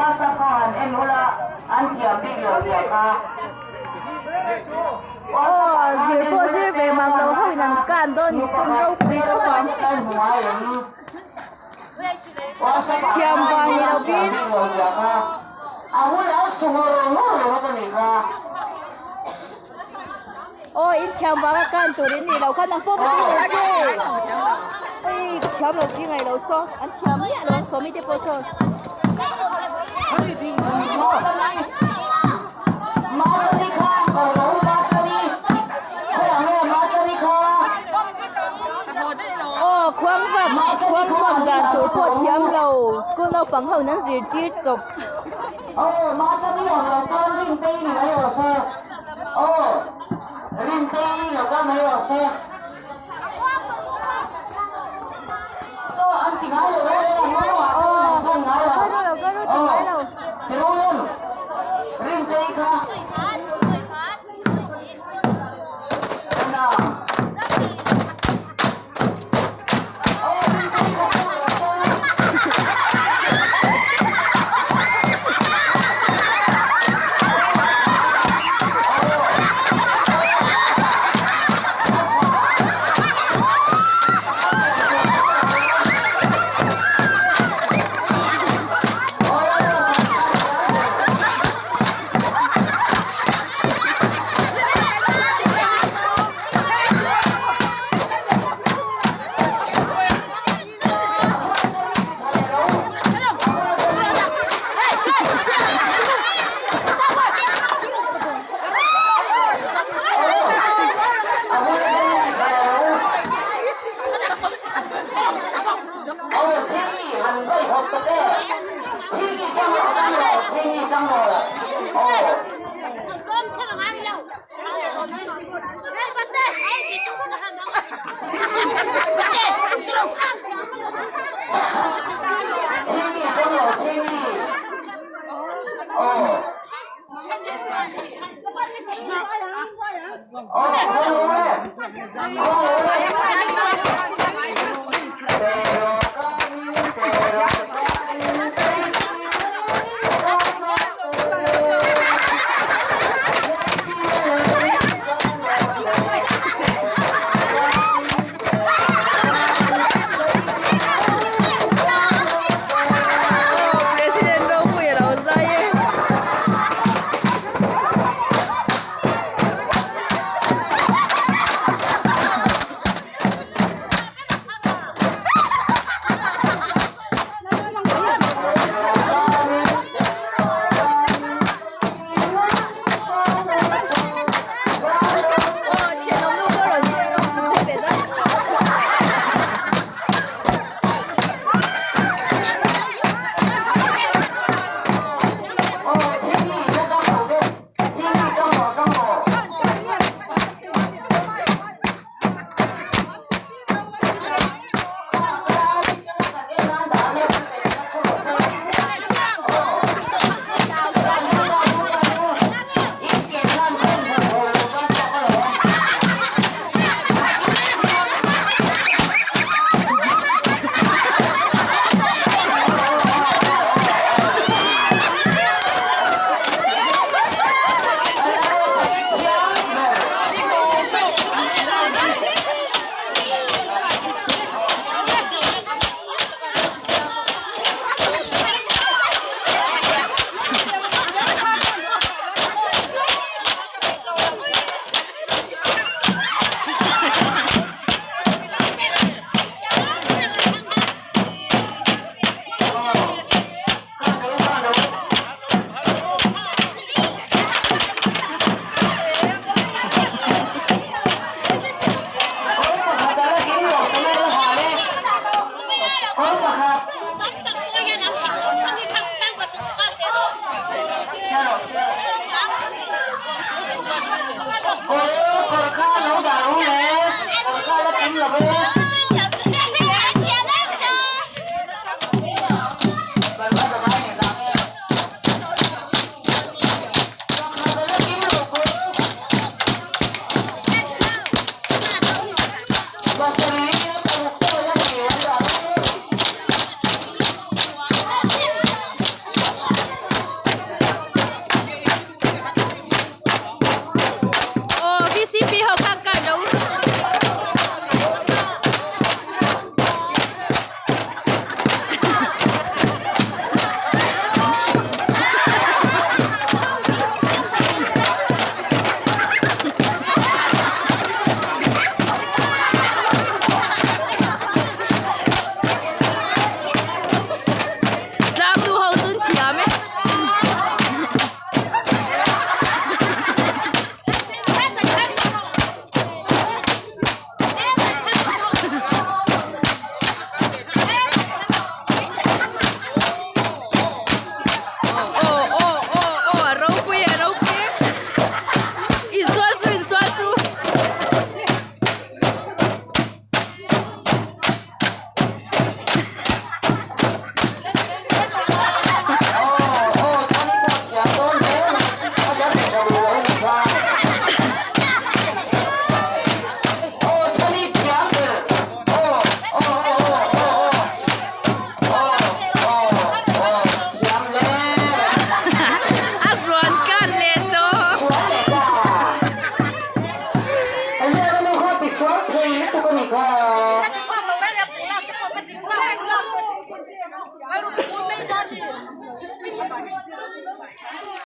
Aw zir pawh zir ve mang lo ho in an kan dawn ni sawn ropui ka vang thiam vang ni lovin. Aw in thiam vanga kan tur in nih loh kha nang pawh va ti lo che oi ka thiam lo ti ngaih lo saw an thiam miah lo ang sawmi te pawh sawn. Aw khuang vak khuang vak dan tur pawh thiam lo school naupang ho in an zirtir chawp. a nih kha.